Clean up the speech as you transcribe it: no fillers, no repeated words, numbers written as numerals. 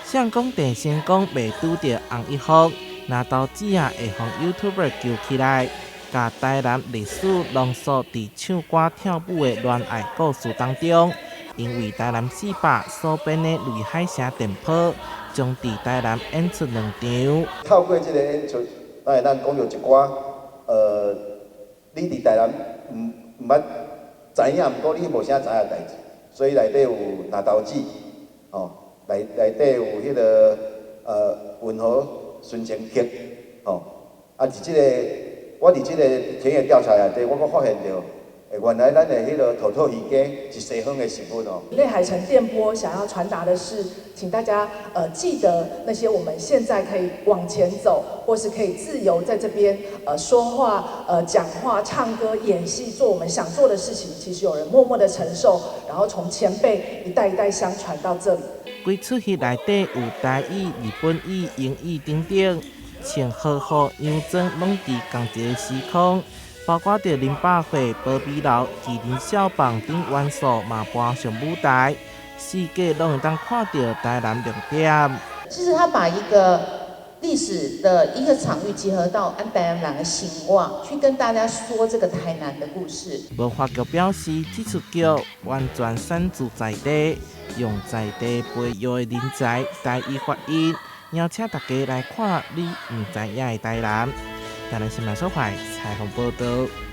誰講鄭成功袂拄著洪一峰，藍豆姊仔會予 YouTuber 揪起來，共台南歷史濃縮佇唱歌跳舞的戀愛故事當中。𪜶為台南四百所編的《淚海城電波》，將佇台南演出兩場。透過這个演出，咱會當講著一寡，你佇台南毋捌知影，毋過你無啥知影代誌，所以內底有藍豆姊，吼，內底有彼个運河殉情劇，吼，啊，佇這个我佇這个田野調查內底，我閣發現著，原來咱的彼个土托魚羹是西方的食物哦。淚海城電波想要傳達的是，請大家記得那些我們現在可以往前走，或是可以自由在這邊說話、講話、唱歌、演戲，做我們想做的事情。其實有人默默的承受，然後從前輩一代一代相傳到這裡。規齣戲內底有台語、日本語、英語等等，穿和服、洋裝，攏佇仝一个時空。包括著林百貨、波比樓、麒麟笑棒等元素嘛搬上舞台，四界攏會當看著台南亮點。其實他把一個歷史的一個場域結合到阮台南人的生活，去跟大家說這個台南的故事。文化局表示，這齣劇完全選自在地，用在地培育的人才台語發音，邀請大家來看你毋知影的台南。台南新聞所採訪報導。